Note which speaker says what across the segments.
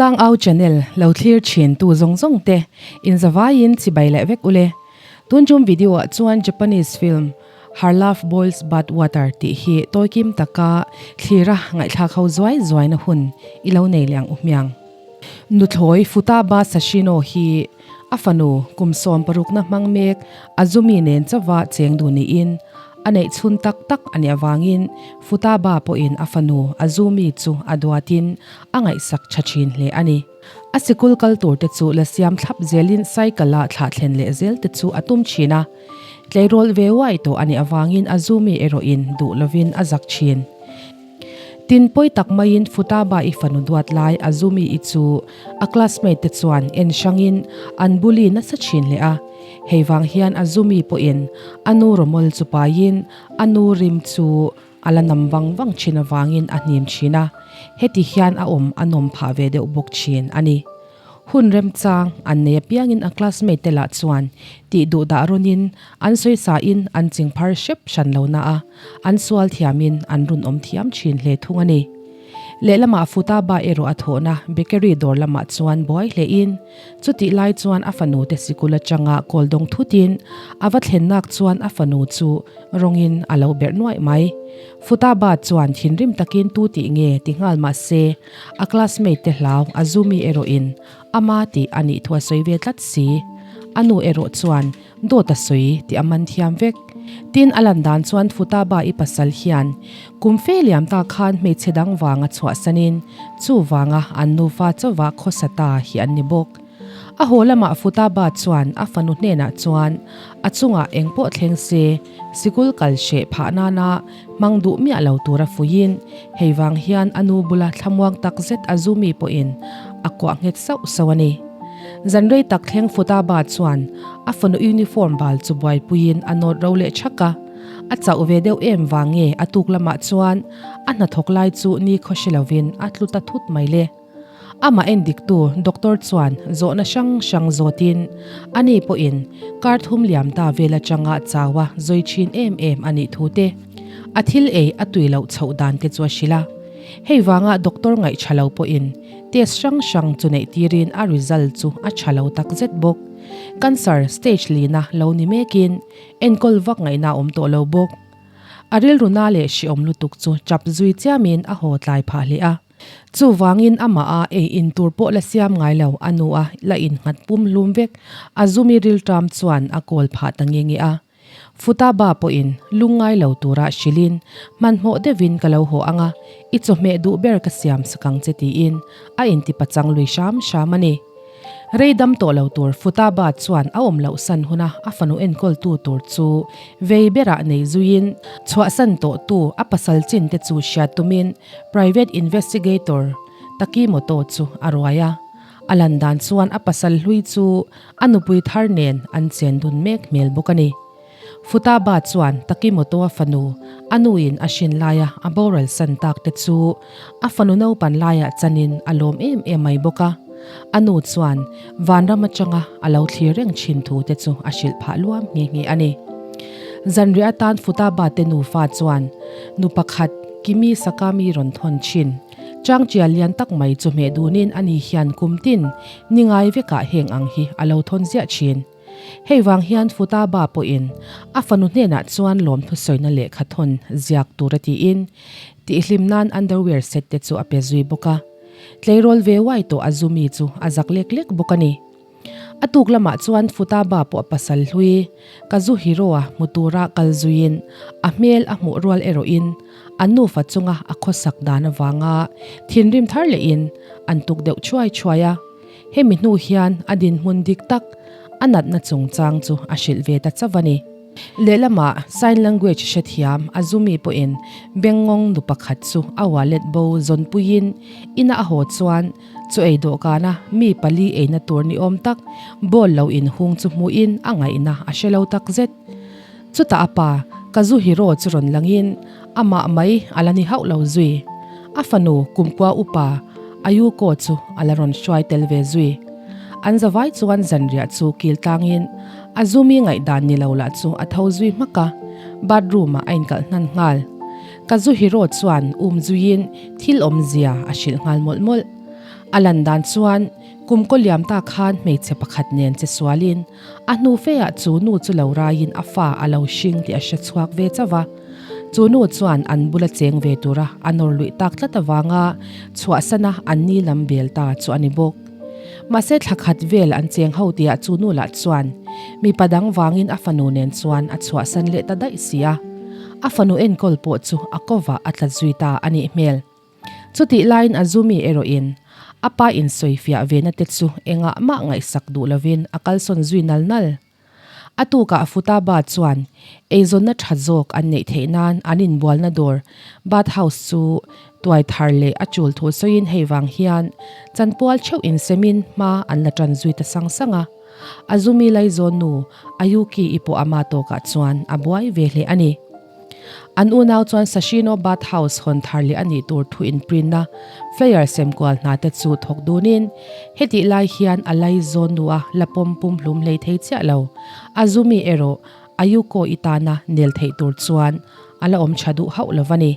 Speaker 1: Tlangau channel lo thlir thin tu zawng zawng te in zavaiin chibai leh vek ule. Tun tum video ah chuan Japanese film Her Love Boils Bad Water tih hi tawikim taka thlira ngaihthlak ho zuai zuaina hun i lo nei leh ang u hmiang. Nuthlawi Futaba Sashino hi a fanu kum 60 na hmang mek Azumi nen chauva cheng duh niin a neih chhun tak tak a nih avangin Futaba pawhin a fanu Azumi chu a duatin a ngaihsak tha thin hle a ni. A sikul kal tur te chu la siam thlap zelin cycle a thlah thlen leh zel te chu a tum thin a. Tleirawl ve uai tawh a nih avangin Azumi erawhin duh lovin a zak thin. Tin pawi tak maiin Futaba i fanu duat lai Azumi i chu a classmate te chuan en hrangin an bully nasa thin hle a. Hei vang hian Azumi pawhin a nu rawmawl chu paiin a nu rim chu a la nam vang vang thin avangin a hnim thin a, heti hian a awm a nawm phah ve deuh bawk thin a ni. Hun remchang an nei apiangin a classmate te lah chuan tih duh dah rawnin an sawi sain an ching phar hrep hran lo na a, an sual thiamin an run awm thiam thin hle thung a ni. Lehlamah Futaba erawh a thawhna bakery dawr lamah chuan buai hlein chutih lai chuan a fanu te sikul atanga kawl dawng thutin a va thlennak chuan a fanu chu rawngin a lo berh nuaih mai. Futaba chuan thinrim takin tu tih nge ti nghal mah se A classmate te hlau Azumi erawhin ama tih a nih thu a sawi ve tlat si. A nu erawh chuan dawt a sawi tih a man thiam vek. Tin, a lan dan chuan Futaba i pasal hian kum fe liam ta khan hmeichhe dang vanga chhuahsanin chu vanga an nufa chauva khawsa ta hi an ni bawk. A haw lamah Futaba chuan a fanu hnenah chuan a chungah eng pawh thleng se sikul kal hreh phah nana hmang duh miah lo tura fuiin hei vang hian a nu bula thlamuang tak zet Azumi pawhin a kuah nghet sauh sauh a ni. Zan rei tak thleng Futaba chuan a fanu uniform bal chu buaipuiin a nawt ro leh thak a, a chauh ve deuh em vang nge a tuk lamah chuan a hnathawk lai chu ni khaw hre lovin a tlu ta thut mai le. Amah en diktu doctor chuan zawhna hrang hrang zawtin ani pawhin kar thum liam ta vel atanga chaua zawi thin em em a nih thu te, a thil ei a tui loh chhoh dan te chu a hrilh a. Hei vanga doctor ngaih tha lo pawhin test hrang hrang chu neih tirin a result chu a tha lo takzet bawk. Cancer stage lina lo ni mekin enkawl vak ngaihna awm tawh lo bawk. A rilru na leh hriawm lutuk chu chap zui chiamin a haw tlai phah hle a. Chuvangin amah a ei in tur pawh la siam ngai lo, a nu a la innghat pum hlum vek. Azumi rilṭam chuan a kawl phah ta nge nge a. Futaba pawhin lungngai lo tura hrilhin, Hmanhmawh deuhin ka lo haw ang a, i chawhmeh duh ber ka siam sak ang che tiin a intipachang lui hram hram a ni. Rei dam tawh lo tur Futaba chuan a awm loh san huna a fanu enkawltu tur chu vei berah nei zuiin chhuahsan tawhtu a pasal chin te chu hriat tumin Private Investigator Takimoto chu a ruai a. A lan dan chuan a pasal hlui chu a nupui thar nen an chen dun mek hmel bawk a ni. Futaba chuan Takimoto-a fanu a nuin a hrin laia a boral san tak te chu a fanu naupan laiah chanin a lawm em em mai bawk a. A nu chuan vanram atanga a lo thlir reng thin thu te chu a hrilh phah luam nghe nghe a ni. Zanriah atan Futaba te nufa chuan nu pakhat Kimi Sakami rawn thawn thin. Changchial lian tak mai chu hmeh dunin ani hian kum tin ni ngai vekah heng ang hi a lo thawn ziah thin. Hei vang hian Futaba pawhin a fanu hnenah chuan lawmthu sawina lehkha thawn ziak tur a tiin tihhlim nan underwear set te chu a pe zui bawk a. Tleirawl ve uai tawh Azumi chu a zak lek lek bawk a ni. A tuk lamah chuan Futaba pawh a pasal hlui Kazuhiro-a hmu tura kal zuiin a hmel a hmuh rual erawhin an nufa chunga a khawsak dan avanga thinrim thar lehin an tuk deuh thuai thuai a. Hemi hnu hian a dinhmun dik tak a natna chungchang chu a hrilh ve ta chauh a ni. Lehlamah sign language hrethiam Azumi pawhin Bengngawng nu pakhat chu a wallet bo zawnpuiin ina a haw chuan chu ei dawhkana mi pali eina tur ni awm tak bowl lo inhung chu hmuhin a ngaihna a hre lo takzet. Chutah a pa Kazuhiro chu rawn langin amah mai a la ni hauh lo zui. A fanu kumkua upa Ayuko chu a la rawn hruai tel ve zui. An zavai chuan zanriah chu kil tlangin Azumi ngaihdan ni lo lah chu a tho zui hmak a, bathroom ah a inkalh hnan nghal. Kazuhiro chuan um zuiin thil awmzia a hrilh nghal mawlh mawlh. A lan dan chuan kum kaw liam ta khan hmeichhe pakhat nen che sualin a hnu feah chu nu chu lo raiin a fa a lo hring tih a hre chhuak ve chauh va. Chu nu chuan an bula cheng ve tura a nawr luih tak tlat avanga chhuahsana an ni lam bel ta chu a ni bawk. Mahse thla khat vel an cheng ho tihah chu nu lah chuan mipa dang vangin a fanu nen chuan a chhuahsan leh ta daih si a. A fanu enkawl pawh chu a kovah a tla zui ta a nih hmel. Chutih laiin Azumi erawhin a pa insawifiah vena te chu engah mah ngaihsak duh lovin a kalsawn zui nal nal. A tukah Futaba chuan eizawnna tha zawk an neih theih nan an inbualna dawr bath house chu tuai thar leh a chul thu sawiin hei vang hian chanpual theuh insemin hma an la tan zui ta sang sang a. Azumi laizawn nu Ayuki-i pawh ama tawkah chuan a buai ve hle a ni. An unau chuan Sashino Bath House hawn thar leh a nih tur thu inprintna flyer sem kual hna te chu thawk dunin hetih lai hian a laizawn nu a la pawm pum hlum hlei thei chiah lo. Azumi erawh Ayuko-i tana nel theih tur chuan a la awm tha duh hauh lo va ni.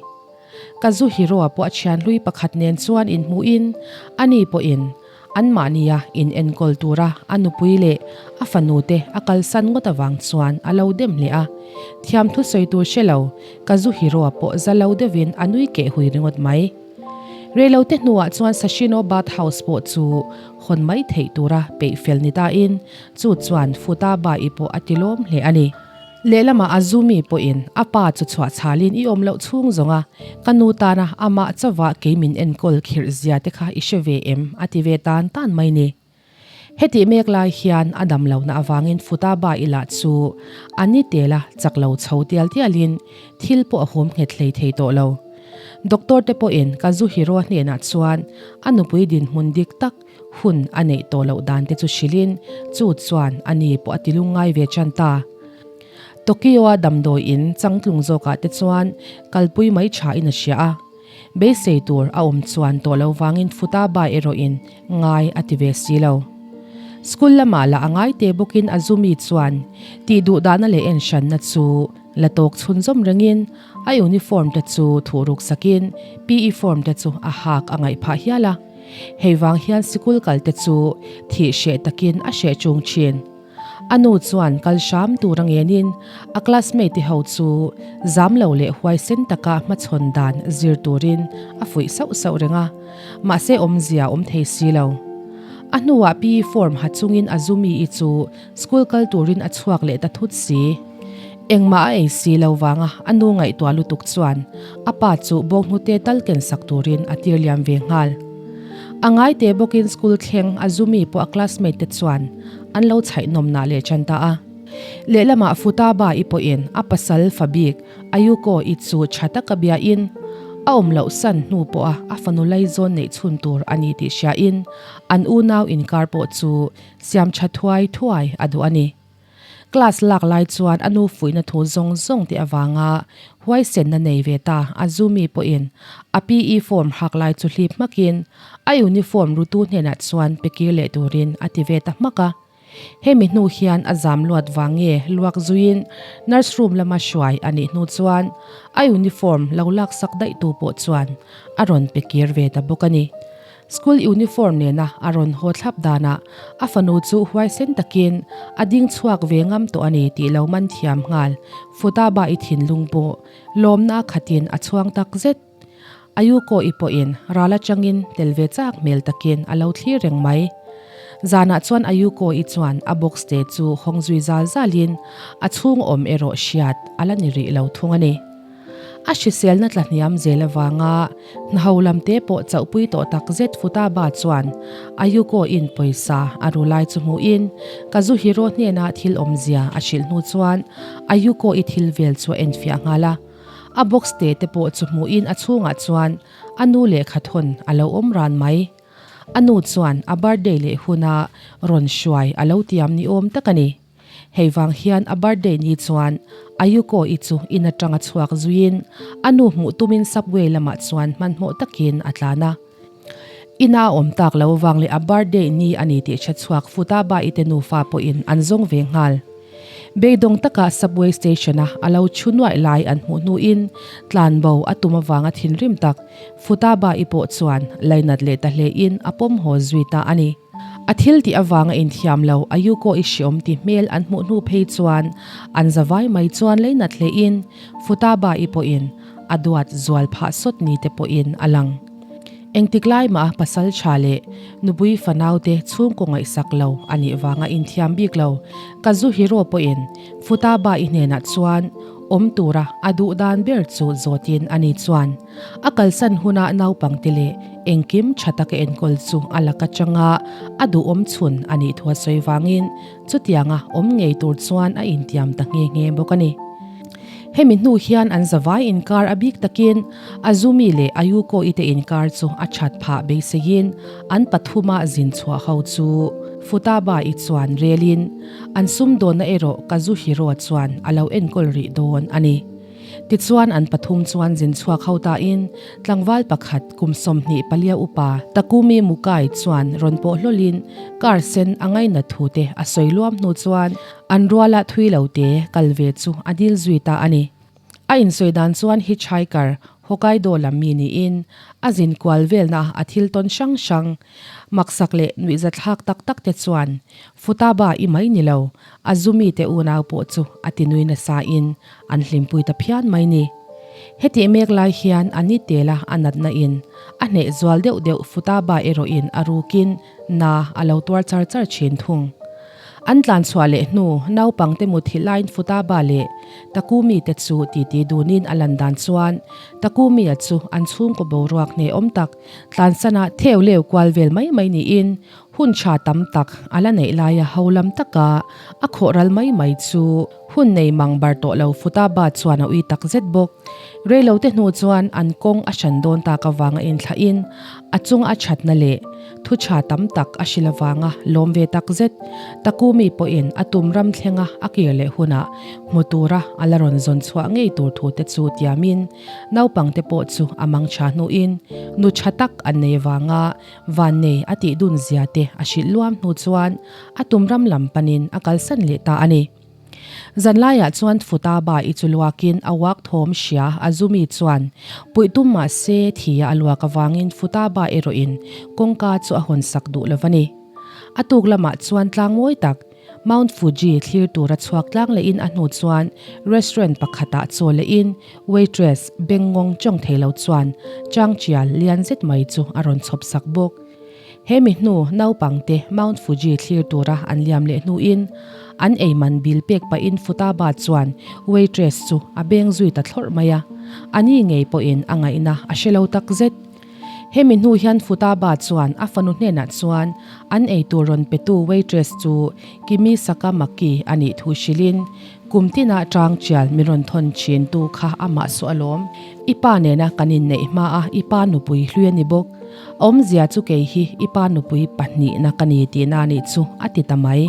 Speaker 1: Kazuhiro-a pawh a thian hlui pakhat nen chuan inhmuhin ani pawhin Anmahnia in enkawl tura a nupui leh a fanu te a kalsan ngawt avang chuan a lo dem hle a. Thiam thu sawi tur hre lo, Kazuhiro-a pawh za lo deuhin a nui keh hui ringawt mai. Reilote hnuah chuan Sashino Bath House pawh chu hawn mai theih tura peih fel ni tain chu chuan Futaba-i pawh a ti lawm hle a ni. Lehlamah Azumi pawhin a pa chu chhuah chhalin i awm loh chhung zawng a, ka nu tana amah chauva kei min enkawl khirh zia te kha i hre ve em? a ti ve tan tan mai ni. Hetih mek lai hian a dam lohna avangin Futaba i lah chu a ni tela chak lo chho tial tialin thil pawh a hum nghet hlei thei tawh lo. Doctor te pawhin Kazuhiro hnenah chuan a nupui dinhmun dik tak Hun a neih tawh loh dan te chu hrilhin chu chuan a ni pawh a ti lungngai ve tan ta. Tokyo-a damdawi in changtlung zawkah te chuan kalpui mai tha in a hria a. Beisei tur a awm chuan tawh lo vangin Futaba erawhin ngai a ti ve si lo. School lamah lah a ngai te bawkin Azumi chuan tih duh dahna leh en hranna chu la tawk chhunzawm rengin a uniform te chu thuhruk sakin PE form te chu a hak a ngaih phah hial a. Hei vang hian sikul kal te chu thih hreh takin a hreh chung thin. A nu chuan kal hram tur a ngenin a classmate te ho chu zam lo leh huaisen taka hmachhawn dan zir turin a fuih sauh sauh reng a, mahse awmzia awm thei si lo. A hnuah PE form ha chungin Azumi-i chu school kal turin a chhuak leh ta thut si. Engmah a ei si lo vanga a nu ngaihtuah lutuk chuan a pa chu bawnghnute tal ken sak turin a tir liam ve nghal. A ngai te bawkin school thleng Azumi pawh a classmate te chuan an lo chhaih nawmnah leh tan ta a. Lehlamah Futaba-i pawhin a pasal fa bik Ayuko-i chu tha taka biain a awm loh san hnu pawha a fanu laizawn neih chhun tur a ni tih hriain an unau inkar pawh chu siam tha thuai thuai a duh a ni. Class lak lai chuan a nu fuihna thu zawng zawng te avanga huaisenna nei ve ta Azumi pawhin a PE form hak lai chu hlip hmakin a uniform rutu hnenah chuan pe kir leh turin a ti ve ta hmak a. Hemi hnu hian a zam luat vang nge luak zuiin nurse room lama hruai a nih hnu chuan a uniform lo laksak daih tu pawh chuan a rawn pe kir ve ta bawk a ni. School uniform nena a rawn haw thlap danah a fanu chu huaisen takin a ding chhuak ve ngam tawh a ni tih lo man thiam nghal. Futaba i thinlung pawh lawmna a khatin a chhuang tak zet. Ayuko i pawhin ral atangin tel ve chak hmel takin a lo thlir reng mai. Zanah chuan Ayuko i chuan a box te chu hawng zui zal zalin a chhung awm erawh hriat a la ni rih lo thung a ni. A hriselna tla hniam zel avanga hnaho lam te pawh chauhpui tawh tak zet Futaba chuan Ayuko in pawisa a ru lai chu hmuhin Kazuhiro hnena thil awmzia a hrilh hnu chuan Ayuko i thil vel chu a enfiah nghal a. A box te te pawh chu hmuhin a chhungah chuan a nu lehkha thawn a lo awm ran mai. A nu chuan a birthday leh huna rawn hruai a lo tiam ni awm tak a ni. Hei vang hian a birthday ni chuan Ayuko-i chu in atanga chhuak zuiin a nu hmuh tumin subway lamah chuan hmanhmawh takin a tlan a. Ina a awm tak lo vang leh a birthday ni a ni tih hre chhuak Futaba-i te nufa pawhin an zawng ve nghal. Beidawng taka subway station-a a lo chhu nuaih lai an hmuh hnuin tlanbo a tum avanga thinrim tak Futaba-i pawh chuan lainat leh ta hlein a pawm haw zui ta a ni. A thil tih avanga inthiam lo Ayuko-i hreawm ti hmel an hmuh hnu phei chuan an zavai mai chuan leinat hlein Futaba-i pawhin a duat zual phah sawt ni te pawhin a lang. Engtik lai mah a pasal tha leh nupui fanaute chhungkaw ngaihsak lo a nih vanga inthiam bik lo Kazuhiro pawhin Futaba-i hnenah chuan awm tura a duh dan ber chu zawtin ani chuan a kalsan huna naupangte leh engkim tha taka enkawl chu a lak atanga a duhawm chhun a nih thu a sawi vangin chutianga awm ngei tur chuan a intiam ta nghe nghe bawk a ni. Hemi hnu hian an zavai inkar a bik takin Azumi leh Ayuko-i te inkar chu a that phah beiseiin an pathuma zin chhuah ho chu Futaba-i chuan relin an sumdawnna erawh Kazuhiro chuan a lo enkawl rih dawn a ni. Tichuan an pathum chuan zin chhuak ho tain tlangval pakhat kum 24 upa Takumi Mukai chuan rawn pawh hlawlin car sen a ngainat thu te a sawi luam hnu chuan An ruala thui lo te kal ve chu a dil zui ta a ni. A insawi dan chuan hitchhiker Hokkaido lam mi niin a zin kual velna a thil tawn hrang hrang, maksak leh nuihzathlak tak tak te chuan Futaba i mai ni lo, Azumi te unau pawh chu a ti nui nasa in an hlimpui ta phian mai ni. Hetih mek lai hian a ni tela a natna in a hneh zual deuh deuh Futaba erawh in a rukin na a lo tuar char char thin thung. An tlan chhuah leh hnu, naupangte muthilh laiin Futaba leh Takumi te chu titi dunin a lan dan chuan Takumi-a chu an chhungkaw boruak hnehawm tak tlansana theu leu kual vel mai mai niin hun tha tam tak a la neih laia ho lam taka a khawh ral mai mai chu hun nei mang bar tawh lo Futaba chuan a ui tak zet bawk. Reilote hnu chuan an kawng a hran dawn tak avanga inthlahin a chunga a thatna leh Thu tha tam tak a hrilh avanga lawm ve tak zet. Takumi pawhin a tum ram thlenga a kir leh hunah hmu tura a la rawn zawn chhuah ngei tur thu te chu tiamin naupangte pawh chu a mang tha hnuin nu tha tak an nei avanga vannei a tih dun zia te a hrilh luam hnu chuan a tum ram lam panin a kalsan leh ta a ni. Zanlaiah chuan Futaba i chu luakin a uak thawm hria Azumi chuan puih tum mah se thia a luak avangin Futaba erawhin kawngka chu a hawn sak duh lo a ni. A tuk lamah chuan tlang mawi tak Mount Fuji thlir tura chhuak tlang lehin a hnu chuan restaurant pakhatah chaw lehin waitress bengngawng chawng thei lo chuan changchial lian zet mai chu a rawn chhawp sak bawk. He mi hnu naupangte Mount Fuji thlir tura an liam leh hnuin an ei man bil pek pahin Futaba chuan waitress chu a beng zui ta thlawrh mai a, a ni ngei pawhin a ngaihna a hre lo tak zet. He mi hnu hian Futaba chuan a fanu hnenah chuan an ei tur rawn petu waitress chu Kimi Sakamaki a nih thu hrilhin kum tina tang chial min rawn thawn thin tu kha amah saw alawm. I pa nena kan inneih hmaa i pa nupui hlui a ni bawk. Awmzia chu kei hi i pa nupui pahnihna ka ni tihna a nih chu, a ti ta mai.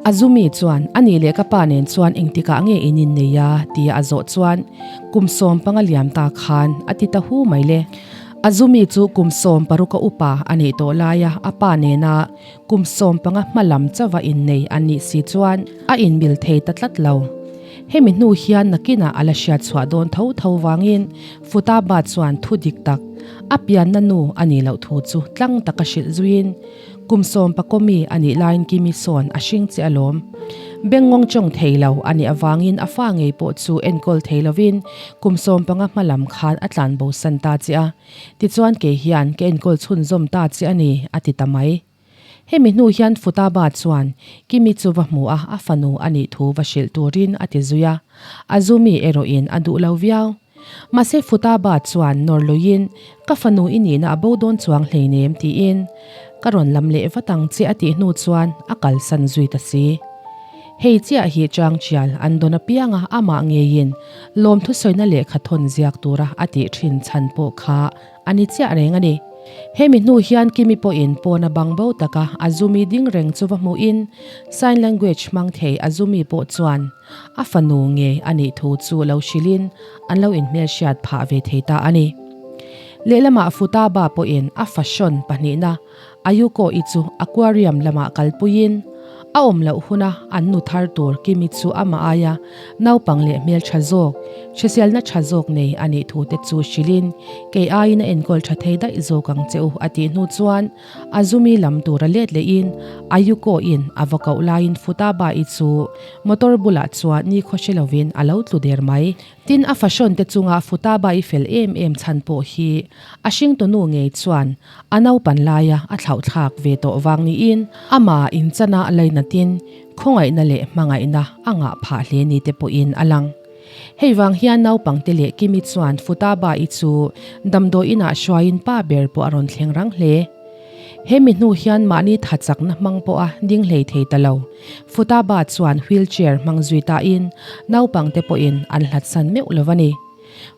Speaker 1: Azumi chuan, A nih leh ka pa nen chuan engtikah nge in innei a? tia a zawh chuan, Kum 15 liam ta khan, a ti ta hu mai le. Azumi chu kum 16 a upa a nih tawh laia a pa nena kum 15 hma lam chauha innei an nih si chuan a inmil thei ta tlat lo. Hemi hnu hian nakinah a la hriat chhuah dawn tho tho vangin Futaba chuan thu dik tak, a pianna nu a nih loh thu chu tlang taka hrilh zuiin, Kum sawm pakawmi a nih laiin Kimi sawn a hring che alawm. Bengngawng chawng thei lo a nih avangin a fa ngei pawh chu enkawl thei lovin kum 15 hma lam khan a tlan bosan ta che a. Tichuan kei hian ka enkawl chhunzawm ta che a ni, a ti ta mai. Hemi hnu hian Futaba chuan Kimi chu va hmu a, a fanu a nih thu va hrilh turin a ti zui a, Azumi erawhin a duh lo viau. Mahse Futaba chuan nawr luiin, Ka fanu i nihna a bo dawn chuang hleinem tiin ka rawn lam leh vat ang che a tih hnu chuan a kalsan zui ta si. Hei chiah hi Changchial an dawn apianga amah ngeiin lawmthu sawina lehkha thawn ziak tura a tih thin chhan pawh kha A ni chiah reng a ni. Hemi hnu hian Kimi pawhin pawna bang bo taka Azumi ding reng chu va hmuhin sign language hmang thei Azumi pawh chuan a fanu ngei a nih thu chu lo hrilhin an lo inhmelhriat phah ve thei ta a ni. Lehlamah Futaba pawhin a fashion pahnihna Ayuko-i chu aquarium lamah kalpuiin. A awm loh huna an nu thar tur Kimi chu amah aia naupang leh hmel tha zawk, hriselna tha zawk nei a nih thu te chu hrilhin kei aiin a enkawl tha thei daih zawk ang che u a tih hnu chuan Azumi lam tura let lehin Ayuko in a va koh laiin Futaba-i chu motor bulah chuan nikhaw hre lovin a lo tlu der mai. Tin, a fashion te chunga Futaba-i fel em em chhan pawh hi a hringtunu ngei chuan a naupan laia a thlauhthlak ve tawh vang niin amah inchana lainatin khawngaihna leh hmangaihna a ngah phah hle ni te pawhin a lang. Hei vang hian naupangte leh Kimi chuan Futaba-i chu damdawi inah hruaiin pa ber pawh a rawn thleng rang hle. He mi hnu hian mahni tha chakna hmang pawha ding hlei thei ta lo. Futaba chuan wheelchair hmang zui tain naupangte pawhin an hlatsan meuh lo a ni.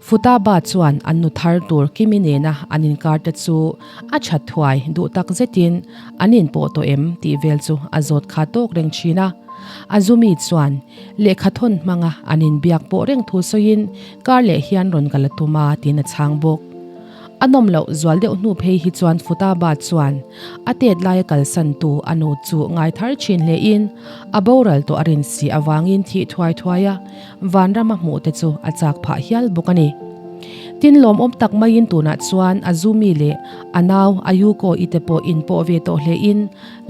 Speaker 1: Futaba chuan an nu thar tur Kimi nena an inkar te chu a that thuai duh tak zetin an inpawh tawh em tih vel chu a zawt kha tawk reng thin a. Azumi chuan lehkha thawn hmanga an inbiak pawh reng thu sawiin kar leh hian rawn kal a tum a tiin a chhang bawk. A nawm loh zual deuh hnu phei hi chuan Futaba chuan a tet laia kalsantu a nu chu ngai thar thin hlein a boral tawh a rin si avangin thih thuai thuai a vanrama hmuh te chu a chak phah hial bawk a ni. Tin lawmawm tak maiin tunah chuan Azumi leh a nau Ayuko i te pawh inpawh ve tawh hlein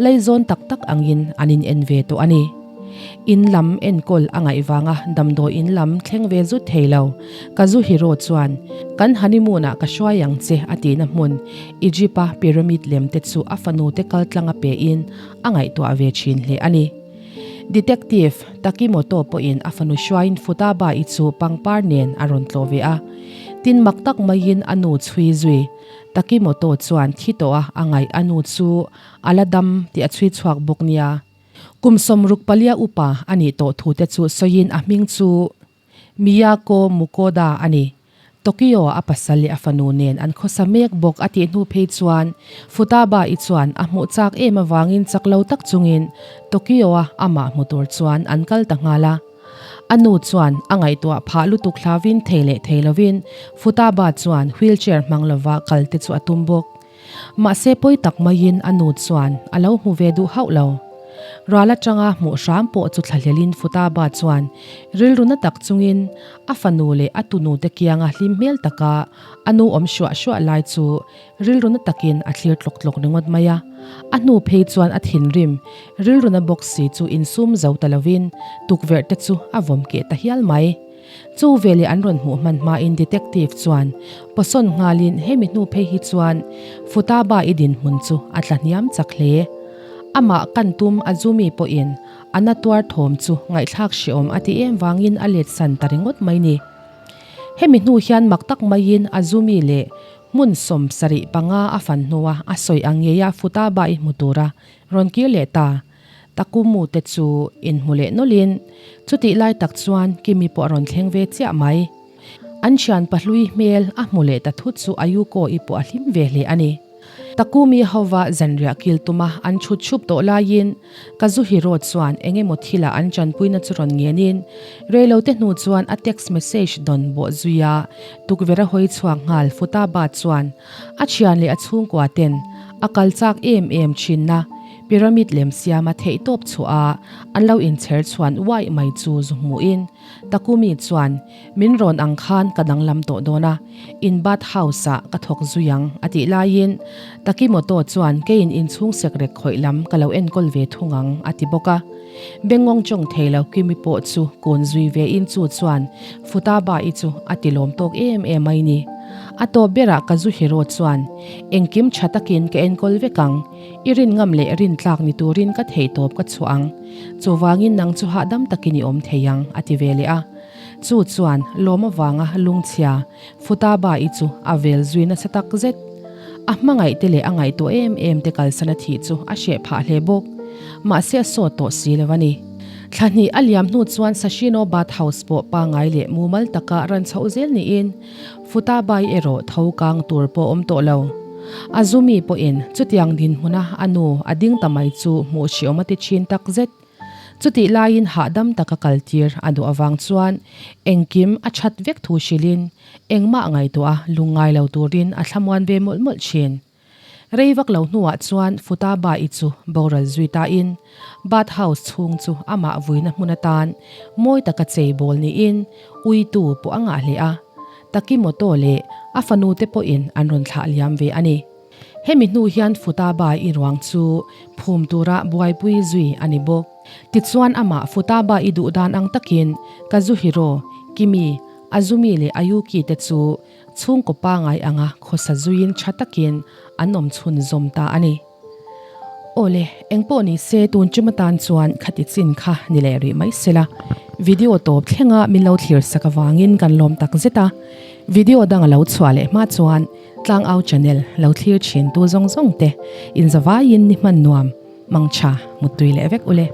Speaker 1: laizawn tak tak angin an in en ve tawh a ni. In lam enkawl a ngaih vanga damdawi in lam thleng ve zut thei lo. Kazuhiro chuan, Kan honeymoon ah ka hruai ang che a tihna hmun Egypt a pyramid lem te chu a fanu te kal tlanga pe in a ngaihtuah ve thin hle a ni. Detective Takimoto pawhin a fanu hruaiin Futaba-i chu pangpar nen a rawn tlawh ve a. Tin mak tak maiin a nu chhui zui Takimoto chuan thi tawh a a ngaih a nu chu a la dam tih a chhui chhuak bawk nia. Kum 60 palia upa a nih tawh thu te chu sawiin a hming chu Miyako Mukoda a ni. Tokyo a pasal leh a fanu nen an khawsa mek bawk a tih hnu phei chuan Futaba-i chuan a hmuh chak em avangin chak lo tak chungin Tokyo-a amah hmu tur chuan an kal ta nghal a. A nu chuan a ngaihtuah phah lutuk hlauvin thei leh thei lovin Futaba chuan wheelchair hmang lova kal te chu a tum bawk. Mahse pawi tak maiin a nu chuan a lo hmu ve duh hauh lo. Ral atanga hmuh hram pawh chu thlahlelin Futaba chuan rilru na tak chungin a fanu leh a tunu te kianga hlim hmel taka a nu awm hruah hruah lai chu rilru na takin a thlir tlawk tlawk ringawt mai a. A hnu phei chuan a thinrim rilru na bawk si chu insum zo ta lovin tukverh te chu a vawm keh ta hial mai. Chu veleh an rawn hmuh hman hmain detective chuan pawsawn nghalin hemi hnu phei hi chuan Futaba i dinhmun chu a tla hniam chak hle. Amah kan tum Azumi pawhin a na tuar thawm chu ngaihthlak hreawm a ti em vangin a let san ta ringawt mai ni. Hemi hnu hian mak tak maiin Azumi leh hmun 75 a fan hnua a sawi ang ngeia Futaba i hmu tura rawn kir leh ta. Takumu te chu inhmu leh nawlhin chutih lai tak chuan Kimi pawh a rawn thleng ve chiah mai. An thian pahlui hmel a hmu leh ta thut chu Ayuko-i pawh a hlim ve hle a ni. Takumi hova zanriah kil tuma an chhut chhup tawh laiin Kazuhiro chuan eng emaw thilah an tanpuina chu rawn ngenin reilote hnu chuan a text message dawn bawh zui a, tukverh a hawi chhuak nghal Futaba chuan a thian leh a chhungkua ten a kal chak em em thinna Pyramid lem siama theihtawp chhuah a an lo inchher chhuan uaih mai chu zu hmuhin Takumi chuan min rawn ang khan ka danglam tawh dawn a, in bath house ah ka thawk zui ang a tih laiin Takimoto chuan keiin inchhung sekrek khawih lam ka lo enkawl ve thung ang a ti bawk a. Bengngawng chawng thei lo Kimi pawh chu kun zui ve in chu chuan Futaba-i chu a ti lawm tawk em em mai ni. A tawp berah Kazuhiro chuan engkim tha takin ka enkawl vek ang. I rin ngam leh rin tlak ni turin ka theihtawp ka chhuah ang. Chuvangin nang chu hahdam takin i awm thei ang, a ti ve leh a. Chu chuan lawm avanga lungchhia Futaba-i chu a vel zui nasa tak zet. A hmangaihte leh a ngaihtuah em em te kalsan a thih chu a hreh phah hle bawk. Mahse a sawt tawh si lo a ni. Thla hnih a liam hnu chuan Sashino Bath House pawh pangngai leh mumal taka ran chhoh zel niin Futabai erawh tho kang tur pawh awm tawh lo. Azumi pawhin chutiang dinhmuna a nu a ding ta mai chu hmuh hriawm a ti thin tak zet. Chutih laiin hahdam taka kaltir a duh avang chuan engkim a that vek thu hrilhin engmah ngaihtuah a lungngai lo turin a thlamuan ve mawlh mawlh thin. Rei vak lo hnuah chuan Futaba-i chu boral zui tain bath house chhung chu amah vuina hmun atan mawi taka chei bawl niin uitu pawh a ngah hle a, Takimoto leh a fanute pawhin an rawn thlah liam ve a ni. Hemi hnu hian Futaba-i ruang chu phum tura buaipui zui a ni bawk. Tichuan amah Futaba-i duh dan ang takin Kazuhiro, Kimi, Azumi leh Ayuki te chu chhungkaw pangai anga khawsa zuiin tha takin an awm chhun zawm ta a ni. Awle, engpawh ni se tun tum atan chuan khati chin kha ni leh rih mai sela. Video tawp thlenga min lo thlir sak avangin kan lawm tak zet a. Video dang a lo chhuah leh hma chuan Tlangau channel lo thlir thin tu zawng zawng te inzavaiin ni hman nuam, mangtha, muttui leh vek ule.